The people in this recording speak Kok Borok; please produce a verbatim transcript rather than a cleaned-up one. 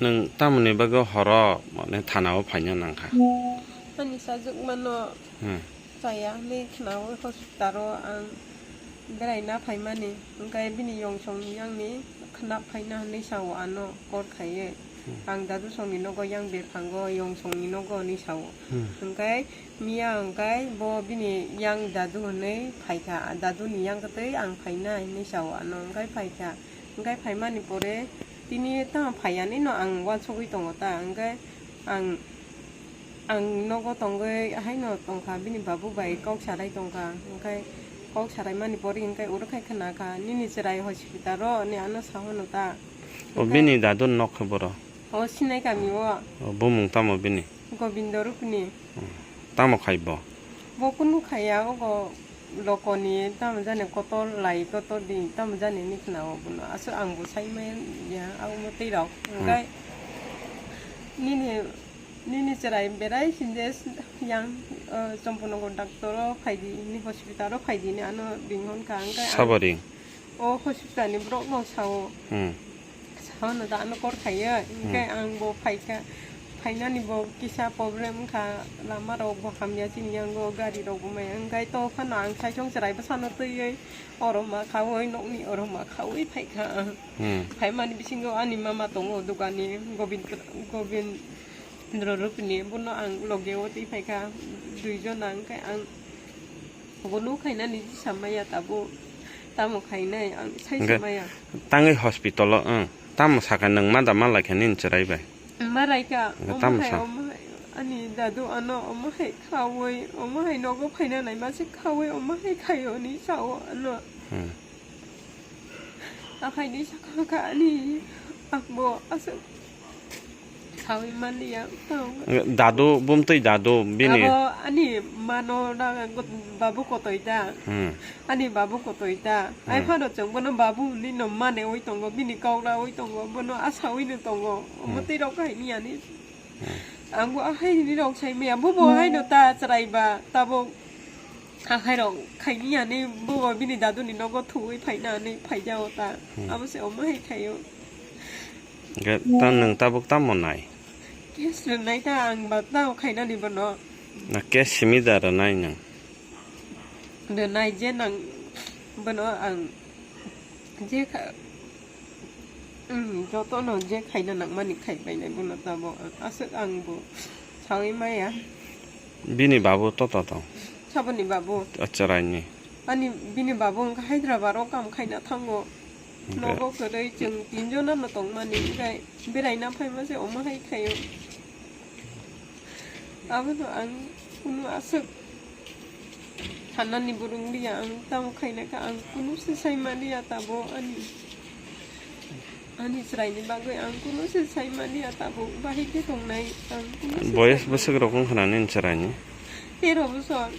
Nwng tamoni bagwi horo mane thana o phaina nangkha? Ani sajwk mano Hmm. chaya hinwi khnaui hospital o ang beraina phaimani, hwnkhe bini yongsong ni yang ni khna phaina hinwi sao ano call khaiwi. Hmm. Ang dadu song ni nogo yang bephango yongsong ni nogo hinwi sao. Hmm. Hwnkhe miya hwnkhe bo bini yang dadu hinwi phaikha, dadu ni yang kwtwi ang phaina hinwi sao ano, hwnkhe phaikha. Hwnkhe phaimani pore tini tamo phaiyanino ang uansugwi tongo ta, hwnkhe ang, ang nogo tongwi haino tongkha, bini babu bai kok sarai tongkha, hwnkhe kok saraimani pore hwnkhe oro khai khna kha, "Nini chwrai hospital o," hinwi ano sa hwno ta. O hwnkhe bini dadu nok khe boro? O sinai kami o. O bumung tamo bini? Gobindo Rupini. Hmm. Tamo khai bo? Bo kunu khaiya, ogo lokoni tamo jani kotor lai kotor di tamo jani ni khna o bono. Aswk ang bo sai maya, abo mo twi rok. Hmm. Hwnkhe nini, nini chwrai berai sindes yang, o, Chomponogo doctor o phaidi, ni hospital o phaidi ni ano ring hwn kha. Hwnkhe ang Sabo ring? O hospital ni borok no sao. Hmm. Sao no da ano kor khaiya, hwnkhe Hmm. ang bo phaikha. Phainani bo kisa problem wngkha, lama rok bo hamya chini yango, gari rok bo maya. Hwnkhe to phano ang saichung chwrai bwsano twiwi oro ma khaui, nokni oro ma khaui phaikha ang. Hmm. Phaimani bisingo ani mama tongo dogani, Gobind, Gobindro Rupini, bono ang loge o twi phaikha, duijon ang, hwnkhe ang Bono khainani samaya tabuk. Tamo khainai ang sai Hwnkhe samaya. Tangwi hospital o, ang. Tamo sakha nwng ma da ma laikha nini chwrai bai? Ma raikha, Hwnkhe omo tamo hai, sa? Omo hai, ani dadu ano omo hai khaui, omo hai nogo phaina nai ma se khaui, omo hai khaio ni sao ano. Hmm. Akhai ni sakha kha ani, ang bo aswk saui manliya, tong. Dadu, bumtwi dadu, bini. Abo ani mano na, babu kotoi ta. Hmm. Ani babu kotoi ta. Ai Hmm. phano chwng bono babu hinwi no mane oi tongo, bini kok ra oi tongo, bono asaui no tongo. Omo Hmm. twi rok hai ni ani. Hmm. Ang bo ahai ni rok sai maya, bo bo hai no ta chwrai ba, tabuk. Hakhairok khaini ani bo bini daduni nogo thuwi phaina ani phaijao ta. Hmm. Abo se omo hai khaio. Hwnkhe ta nwng tabuk tamo nai? Case rwnai ta ang ba tamo khainani bono. Na case simi da rwnai nwng? Rwnai je nang bono ang je kha-, Hmm, jotono je khaina nangmani khai bainai bono tabuk ang. Aswk ang bo saui maya. Bini babu to to tong? Saboni babu? O chwraini. Ani bini babu wngkha Hyderabad o kam khaina thango. Hwnkhe? Nogo kwrwi chwng tinjon ano tongmani, hwnkhe beraina phaima se omo hai khaio. Abono ang kunu aswk sanani bo rwngya, ang tamo khaina kha, ang kunu se sai maliya tabo ani, ani chwraini bagwi ang kunu se sai maliya tabo, bahai khe tongnai ang kunu se Boyes sai bwswk rok wngkha na nini chwraini? Tero bosor.